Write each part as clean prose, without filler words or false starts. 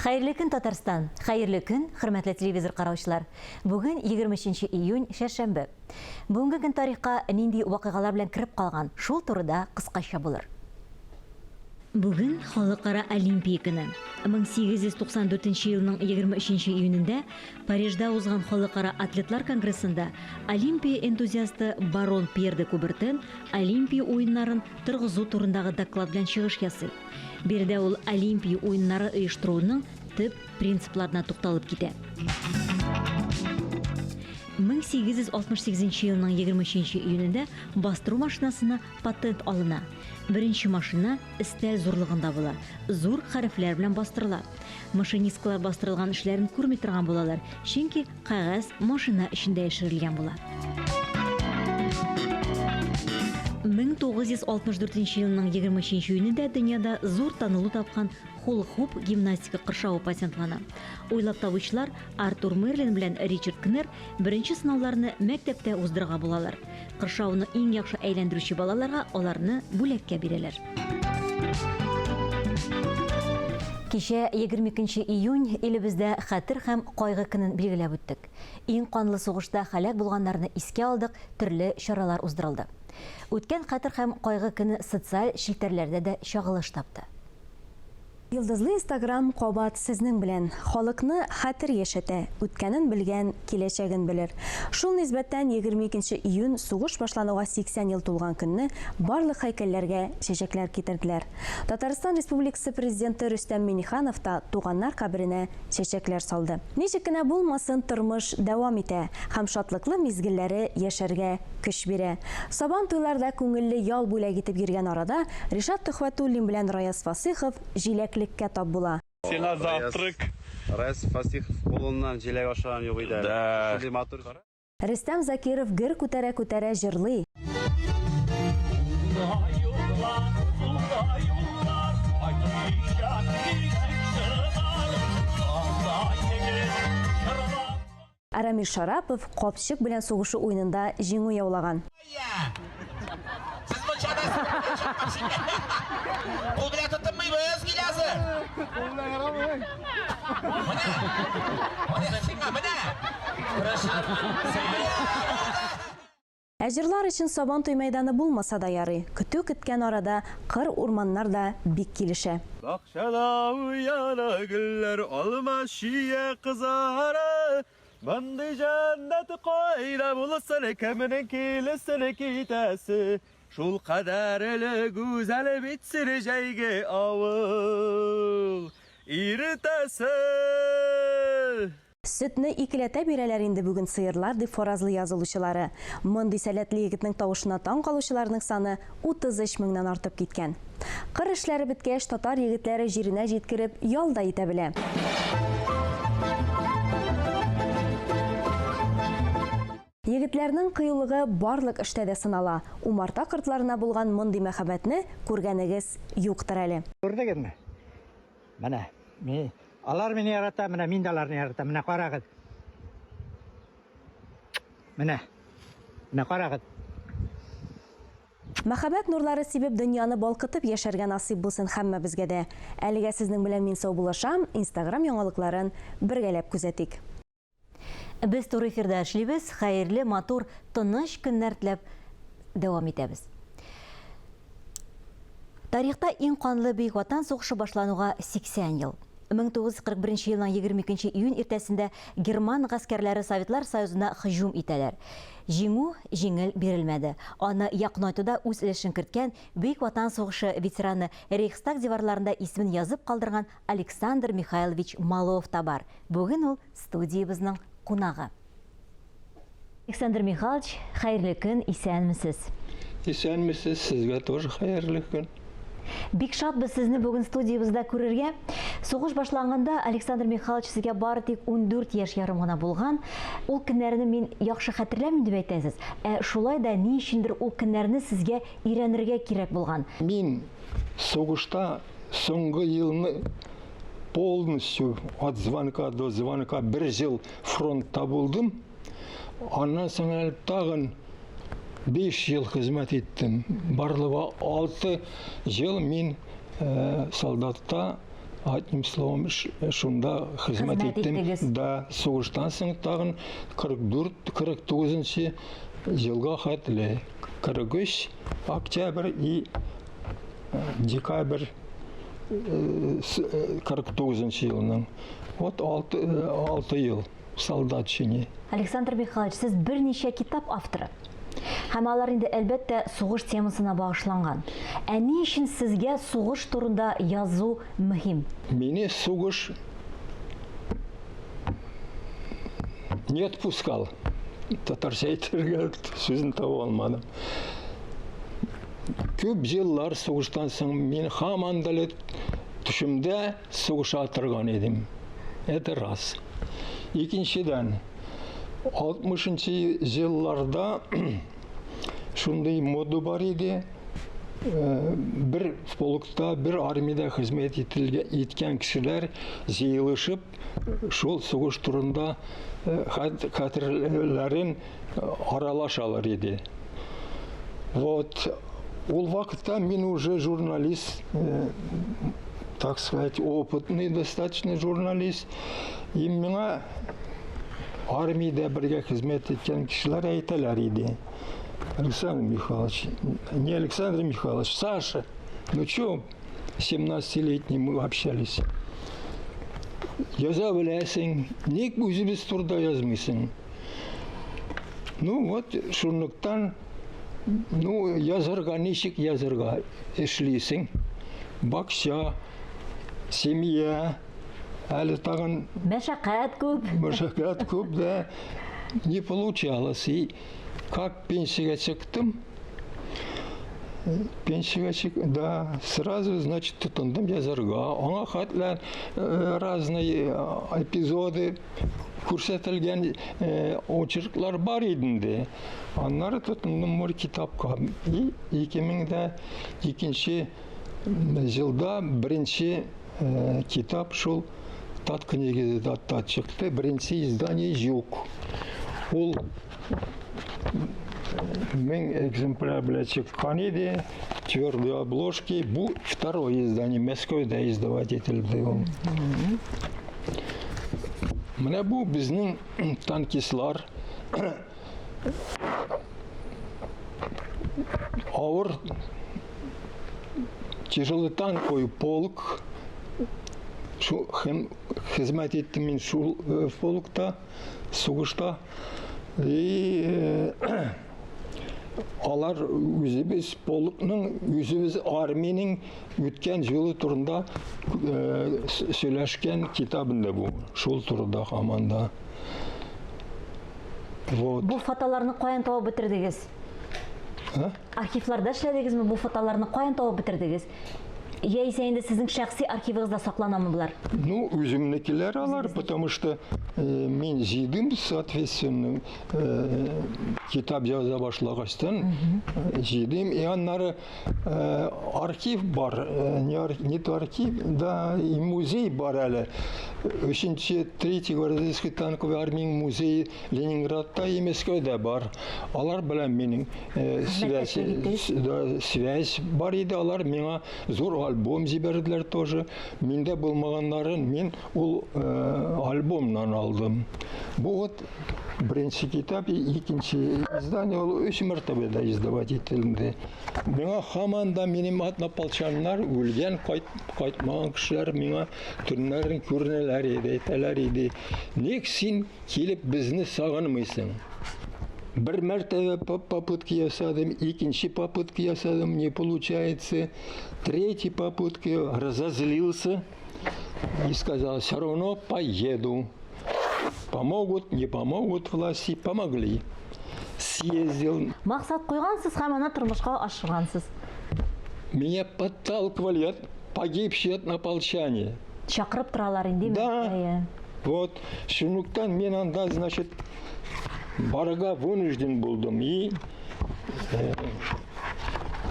Хәерле көн, Татарстан! Хәерле көн, хөрмәтле телевизор караучылар! Бүген 23 июнь, шәршәмбе. Бүгенге көн тарихка нинди вакыйгалар белән кереп калган, шул турыда кыскача булыр. Бүген Халыкара Олимпия көне. 1894 елның 23 июнендә Парижда узган Халыкара атлетлар конгрессында Олимпия энтузиасты барон Пьер де Кубертен Олимпия уеннарын торгызу турындагы доклад белән чыгыш ясый. Биредә ул Олимпия уеннары оештыруның төп принципларына тукталып китә. 1868 елның 23 июнендә бастыру машинасына патент алына. Беренче машина өстәл зурлыгында була, зур хәрефләр белән бастырыла. Машинисткалар бастырылган эшләрен күрми торган булалар, чөнки кәгазь машина эчендә яшерелгән була. 1964 елның 23 июнендә дөньяда зур танылу тапкан Хула-хуп гимнастика кыршавы патентлана. Уйлап табучылар Артур Мерлин белән Ричард Кнер беренче сынауларны мәктәптә уздырырга булалар. Кыршауны иң яхшы әйләндерүче балаларга аларны бүләккә бирәләр. Кичә 22 июнь илебездә Хәтер һәм кайгы көнен билгеләп үттек. Иң канлы сугышта һәлак булганнарны искә алдык, төрле чаралар уздырылды. Үткән Хәтер һәм кайгы көне социаль челтәрләрдә дә чагылыш тапты. Йолдызлы Инстаграм кабат сезнең белән. Халыкны хәтер яшәтә, үткәнен белгән, киләчәген белер. Шул нисбәттән 22 нче июнь сугыш башлануга 80 ел тулган көнне барлык һәйкәлләргә чәчәкләр китерделәр. Татарстан Республикасы Президенты Рөстәм Миңнеханов та туганнар каберенә чәчәкләр салды. Ничек кенә булмасын, тормыш дәвам итә һәм шатлыклы мизгелләре яшәргә көч бирә. Сабан туйларда күңелле ял бүләк итеп йөргән арада Ришат Төхвәтуллин белән Раяз Фасыйхов җиләклеккә тап була. Сиңа завтрак. Раяз Фасыйхов кулыннан җиләк ашаган юк иде әле. Да. Шундый матур. Рөстәм Закиров гер күтәрә-күтәрә җырлый. Ә Рамил Шарапов капчык белән сугышу уенында җиңү яулаган. Сез мунчада Кул белән тотынмыйбыз, Гилязы. Кул белән ярамый. Менә. Менә сиңа, менә. Ә җырлар өчен Сабантуй мәйданы булмаса да ярый, көтү көткән арада кыр-урманнар да бик килешә. Бакчада уяна гөлләр, алма, чия кызара. Мондый җәннәт кайда булсын, кемнең килесен китәсе? Шул кадәрле гүзәл бит син җәйге авыл иртәсе. Сөтне икеләтә бирәләр инде бүген сыерлар, дип фаразлый язылучылары. Мондый сәләтле егетнең тавышына таң калучыларның саны 33 меңнән артып киткән. Кыр эшләре беткәч, татар егетләре җиренә җиткереп ял да итә белә. Егетләрнең кыюлыгы барлык эштә дә сынала. Умарта кортларына булган мондый мәхәббәтне күргәнегез юктыр әле. Күрдегезме? Менә, ми, алар мине ярата, менә мин дә аларны яратам. Менә карагыз. Менә. Менә карагыз. Мәхәббәт нурлары сибеп дөньяны балкытып яшәргә насыйп булсын һәммәбезгә дә. Әлегә сезнең белән мин саубуллашам, Инстаграм яңалыкларын бергәләп күзәтик. Без туры эфирда эшлибез. Хәерле, матур, тыныч көннәр теләп дәвам итәбез. Тарихта иң канлы Бөек Ватан сугышы башлануга 80 ел. 1941 елның 22 июнь иртәсендә герман гаскәрләре Советлар Союзына һөҗүм итәләр. Җиңү җиңел бирелмәде. Аны якынайтуда үз өлешен керткән Бөек Ватан сугышы ветераны, Рейхстаг диварларында исемен язып калдырган Александр Михайлович Малов та бар. Бүген ул студиябезнең кунагы. Александр Михайлович, хәерле көн, исәнмесез. Исәнмесез, сезгә тоже хәерле көн. Бик шатбыз сезне бүген студиябездә күрергә. Сугыш башланганда Александр Михайлович сезгә бары тик 14 яшь ярым гына булган. Ул көннәрне мин яхшы хәтерләмим дип әйтәсез. Ә шулай да ни өчендер ул көннәрне сезгә өйрәнергә кирәк булган. Мин сугышта соңгы елны полностью от звонка до звонка бер ел фронтта булдым. Аннан соң әле тагын 5 ел хезмәт иттем. Барлыгы 6 ел мин э, солдатта Одним словом, шунда хезмәт иттем. Да, сугыштан соң тагын 44, 49 елга хәтле. 43 октябрь и декабрь 49 елның. Вот 6, 6 ел солдат чине. Александр Михайлович, сез берничә китап авторы. Һәм алар инде, әлбәттә, сугыш темасына багышланган. Ә ни өчен сезгә сугыш турында язу мөһим? Мине сугыш не отпускал. Татарча әйтергә сүзен таба алмадым. Күп еллар сугыштан соң мин һаман да төшемдә сугыша торган идем. Это раз. Икенчедән, 60 елларда шундый мода бар иде. Э, бер полкта, бер армиядә хезмәт иткән кешеләр җыелышып, шул сугыш турында э, хәтерләрен э, аралашалар иде. Вот. Ул вакытта мин уже журналист, так сказать, опытный достаточно журналист. И миңа армиядә бергә хезмәт иткән кешеләр әйтәләр иде. Александр Михайлович, не Александр Михайлович, Саша, ну чё, 17-летний мы общались. Яза беләсең, ник үзебез турыда язмыйсың? Ну вот, шунлыктан, ну, язарга ничек язарга эшлисең? Бакча, семья, әле тагын... Мәшәкать күп. Мәшәкать күп, да. Не получалось. И как пенсиягә чыктым, пенсиягә чык, да, сразу, значит, тотындым язарга. Аңа хәтле э, разные э, эпизоды күрсәтелгән э, очерклар бар иде инде. Аннары тотындым бер китапка. И 2002 елда беренче китап шул Тат книгада чыкты. Беренче издание юк. Ул 1000 экземпляр белән чыккан иде. Твердые обложки. Бу второе издание. Мәскәүдә издавать ителде ул. Менә бу безнең танкистлар авыр тяжелый танковый полк шу һәм хезмәт иттем мин шул э, полкта сугышта и э, алар үзебез полкның үзебез армиянең үткән юлы турында э, сөйләшкән китабында бу шул турыда һаман да. Вот. Бу фотоларны каян табып бетердегез? А? Архивларда эшләдегезме? Бу фотоларны каян табып бетердегез? Яисә инде сезнең шәхси архивыгызда сакланамы болар? Ну, үземнекеләр алар, потому что э, мин җыйдым, соответственно, э, китап яза башлагачтан э, җыйдым. И аннары э, архив бар, э, не, ар, не то архив, да, и музей бар әле. Өченче, третий гвардейский танковый армияның музее Ленинградта и Мәскәүдә бар. Алар белән минем э, связь, да, связь бар иде. Алар миңа зур альбом җибәрделәр тоже. Миндә булмаганнарын мин ул э, альбомнан алдым. Бу вот беренче китап, икенче издание, ул өч мәртәбә дә издавать ителде. Миңа һаман да минем однополчаннар үлгән, кайт, кайтмаган кешеләр миңа төннәрен күренәләр иде, әйтәләр иде. Ник син килеп безне сагынмыйсың? Бер мәртәбә попытка ясадым, икенче попытка ясадым, не получается. Третий попытка разозлился и сказал, все равно поеду. Помогут, не помогут власти, помогли. Съездил. Максат куйгансыз һәм аны тормышка ашыргансыз. Меня подталкивали от погибшие однополчане. Чакырып торалар инде. Да. Вот, шунлыктан мин анда, значит, барырга вынужден булдым. И, э,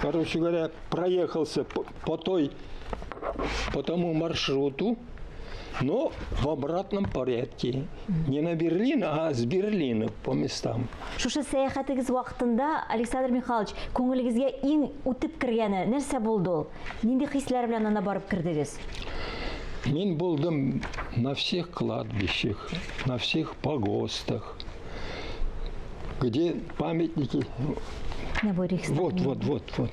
короче говоря, проехался по, по той, по тому маршруту, но в обратном порядке. Не на Берлин, а с Берлина по местам. Шушы сәяхәтегез вакытында, Александр Михайлович, күңелегезгә иң үтеп кергәне нәрсә булды ул? Нинди хисләр белән анда барып кердегез? Мин булдым на всех кладбищах, на всех погостах, где памятники. На Вот, вот, вот, вот.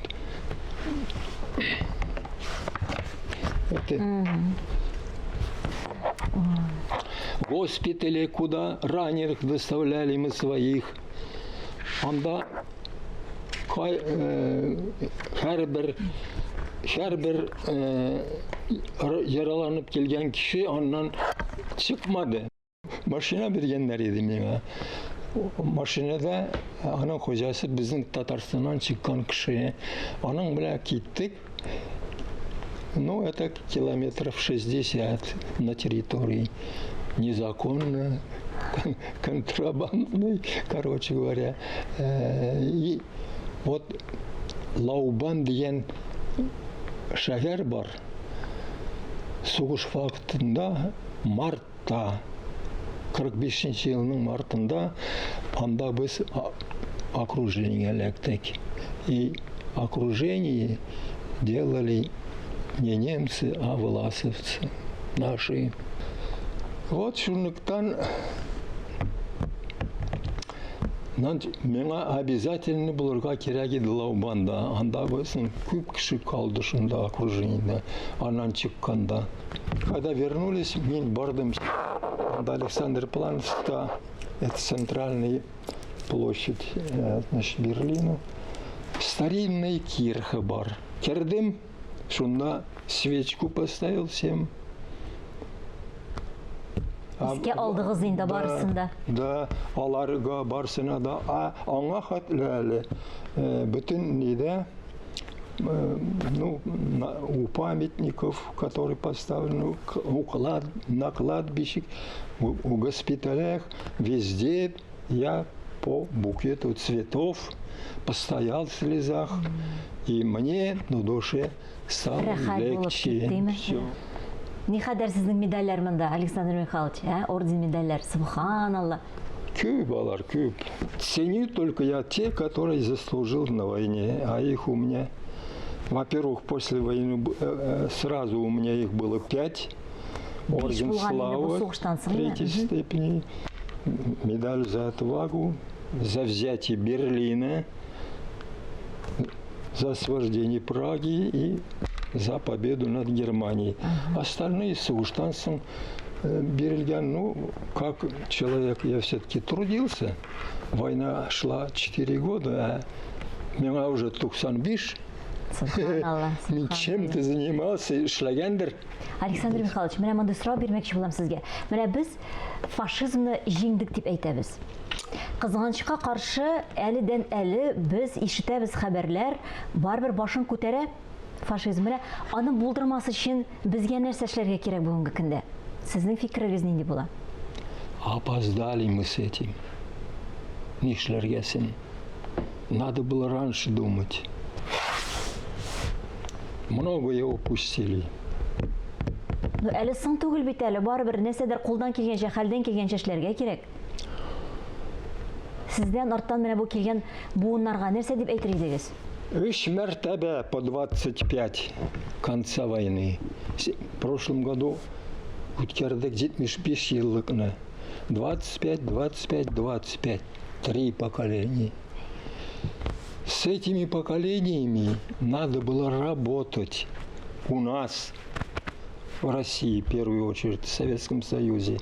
Это госпитали, куда раненых доставляли мы своих. Анда һәрбер һәрбер яраланып килгән кеше аннан чыкмады. Машина биргәннәр иде миңа. Машинада аның хуҗасы безнең Татарстаннан чыккан кеше. Аның белән киттек. Ну, это километров 60 на территории. Незаконно, контрабандный, короче говоря. И вот Лаубан дигән шәһәр бар. Сугыш вакытында, мартта, 45 елның мартында анда без окружение эләктек. И окружение делали не немцы, а власовцы наши. Вот шунлыктан миңа обязательно булырга кирәк иде Лаубанда. Анда безнең күп кеше калды шунда окружениедә, аннан чыкканда. Когда вернулись, мин бардым анда Александр Планста, это центральный площадь, значит, Берлина. Старинный кирха бар. Кердем, шунда свечку поставил всем. Искә алдыгыз инде барысын да. Да, аларга барысына да. А аңа хәтле әле бөтен нидә, ну, у памятников, которые поставлены, у клад, на кладбище, у госпиталях, везде я по букету цветов постоял в слезах, и мне на душе стало легче. Все. Никадәр сезнең медальләр монда, Александр Михайлович, ә? Орден, медальләр. Субханалла. Күп алар, күп. Ценю только я те, которые заслужил на войне, а их у меня, во-первых, после войны сразу у меня их было пять. Орден Славы третьей степени, медаль за отвагу, за взятие Берлина, за освобождение Праги и за победу над Германией. Остальные сугыштан соң бирелгән, ну, как человек я все-таки трудился. Война шла 4 года, а миңа уже 95. Мин чем ты занимался, эшләгәндер. Александр Михайлович, менә мондый сорау бирмәкче булам сезгә. Менә без фашизмны җиңдек дип әйтәбез. Кызганычка каршы, әледән әле без ишетәбез хәбәрләр, барыбер башын күтәрә фашизм. Менә аны булдырмас өчен безгә нәрсә эшләргә кирәк бүгенге көндә? Сезнең фикерегез нинди була? Опоздали мы с этим. Нишләргә соң? Надо было раньше думать. Многое упустили. Ну, әле соң түгел бит әле, барыбер нәрсәдер кулдан килгәнчә, хәлдән килгәнчә эшләргә кирәк. Сездән арттан менә бу килгән буыннарга нәрсә дип әйтер идегез? Өч мәртәбә по 25 конца войны. В прошлом году үткәрдек 75 еллыкны. 25, 25, 25. Три поколения. С этими поколениями надо было работать у нас, в России, в первую очередь, в Советском Союзе.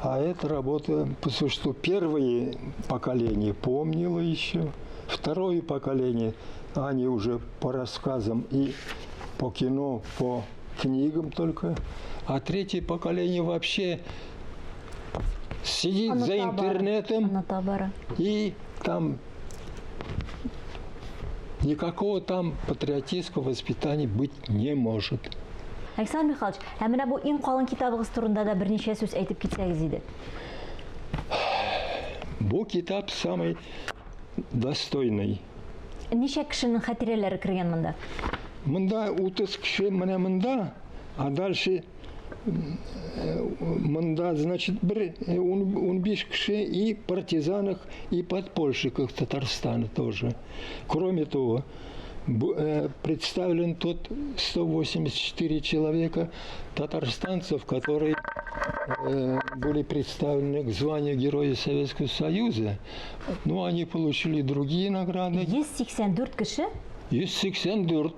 А эта работа, по существу, первое поколение помнило еще, второе поколение, они уже по рассказам и по кино, по книгам только, а третье поколение вообще сидит за интернетом и там никакого там патриотического воспитания быть не может. Александр Михайлович, ә менә бу иң калын китабыгыз турында да берничә сүз әйтеп китсәгез иде. Бу китап самый достойный. Ничә кешенең хатирәләре кергән монда? Монда 30 кеше менә монда, а дальше монда, значит, бер 15 кеше и партизанах, и подпольщиках Татарстана тоже. Кроме того, Представлен тут 184 человека татарстанцев, которые были представлены к званию Героя Советского Союза. Но они получили другие награды. 184 кеше? 184.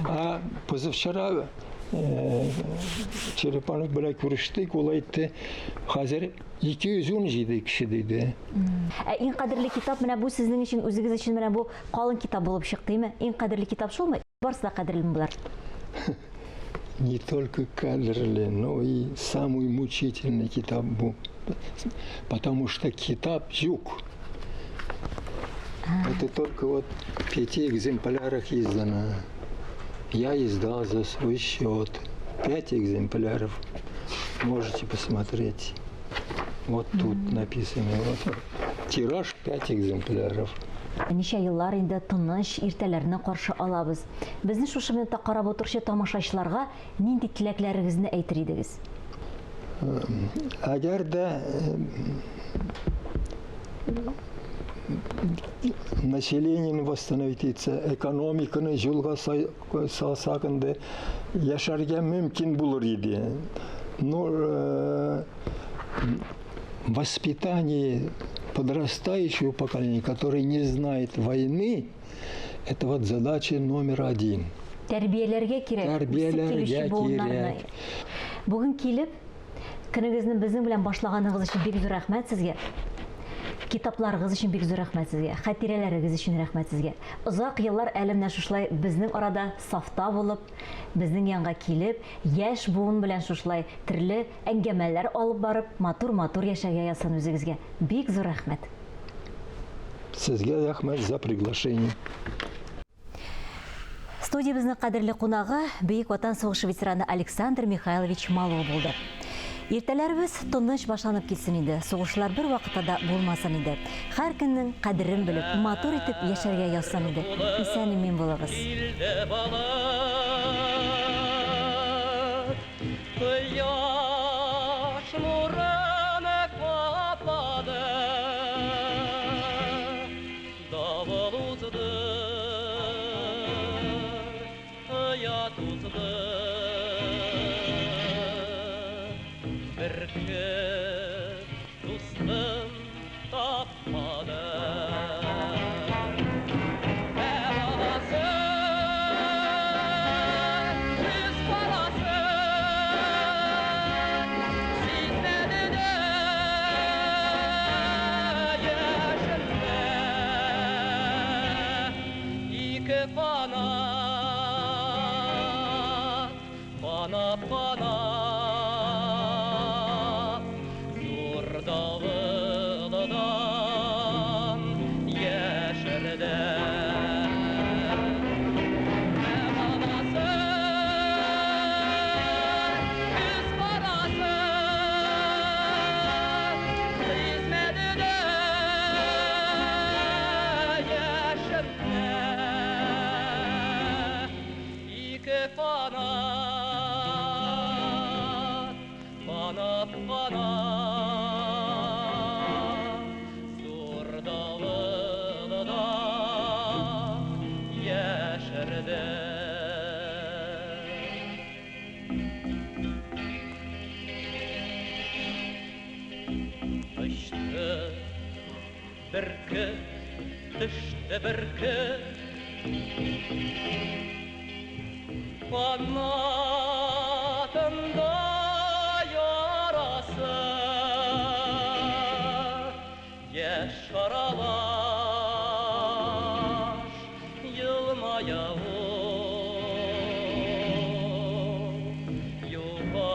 А позавчера Черепанов белән күрештек, ул әйтте, хәзер 217 кеше диде. Ә иң кадерле китап менә бу сезнең өчен, үзегез өчен менә бу калын китап булып чыкты, Иң кадерле китап шулмы? Барысы да кадерлеме болар? Не только кадерле, но и самый мучительный китап бу. Потому что китап юк. Это только вот в 5 экземплярах издано. Я издал за свой счет. 5 экземпляров. Можете посмотреть. Вот тут написано. Вот. Тираж 5 экземпляров. Ничә еллар инде тыныч иртәләрне каршы алабыз. Безне шушы минутта карап утыручы тамашачыларга нинди теләкләрегезне әйтер идегез? Әгәр дә население восстановить итсә, экономиканы юлга салсак инде яшәргә мөмкин булыр иде. Но воспитание подрастающего поколения, которое не знает войны, это вот задача номер один. Тәрбияләргә кирәк. Тәрбияләргә кирәк. Бүген килеп, көнегезне безнең белән башлаганыгыз өчен бик зур рәхмәт сезгә. Китапларыгыз өчен бик зур рәхмәт сезгә. Хатирәләрегез өчен рәхмәт сезгә. Озак еллар әле менә шушылай безнең арада сафта булып, безнең янга килеп, яшь буын белән шушылай төрле әңгәмәләр алып барып, матур-матур яшәргә язсын үзегезгә. Бик зур рәхмәт. Сезгә рәхмәт за приглашение. Студиябезнең кадерле кунагы Бөек Ватан сугышы ветераны Александр Михайлович Малов булды. Иртәләребез тыныч башланып китсен иде, сугышлар бер вакытта да булмасын иде. Һәр көннең кадерен белеп, матур итеп яшәргә язсын иде. Исән-имин булыгыз. Кояш нурын каплады, Давыл узды, оят узды. Бөркет дустым тапмады. Ә баласы, күз карасы, сизмәде дә яшемне. Ике канат, канап, канап, зур давылдан яшерде. Ә баласы, күз карасы, сизмәде дә яшемне. Ике канат, канап, канап, зур давылдан яшерде. Очты бөркет, төште бөркет, Канатында ярасы, Яшь аралаш елмая ул. Югарыда